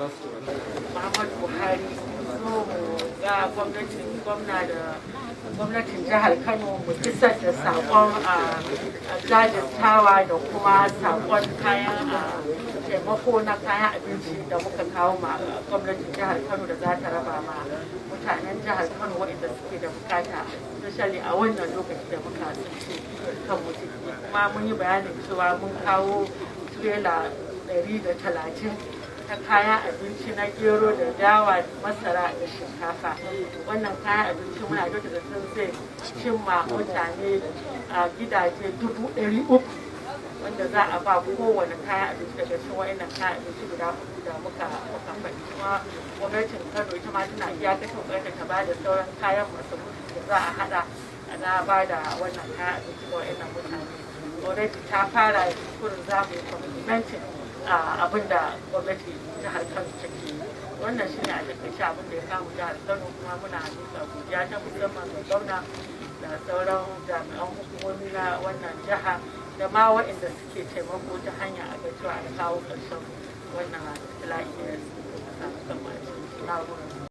Muhammadu Buhari, zo mu ga gwamnatin gwamna da gwamnatin jihar Kano, mu isar da saƙon a jajirtawa da kuma saƙon kayan taimako na kayan abinci da muka kawo ma gwamnatin jihar Kano da za ta raba ma mutanen jihar Kano waɗanda suke da bukata, especially a wannan lokaci da muka tsinci kanmu ciki. Kuma mun yi bayanin cewa mun kawo tirela 130 ta kayan abinci na gero da dawa da masara da shinkafa. Wannan kayan abinci muna da zaton zai cimma mutane a gidaje 300,000, wanda za a ba kowane kayan abinci daga cikin wa'annan kayan abinci guda uku da muka faɗi. Kuma gwamnatin Kano ita ma tana iyakacin kokarin ta ba da sauran kayan masarufi da za a haɗa na ba da wannan kayan abinci ga wa'annan mutane. Already ta fara, kurin za mu yi complementing abin da gwamnati jihar Kano take yi. Wannan shine a takaice abin da ya kawo mu jihar Kano. Kuma muna miƙa godiya ta musamman ga gwamna da sauran jami'an hukumomi na wannan jiha da ma waɗanda suke taimako ta hanya a ga cewa an kawo ƙarshen wannan ibtila'i da suka samu kanmu a ciki. Na gode.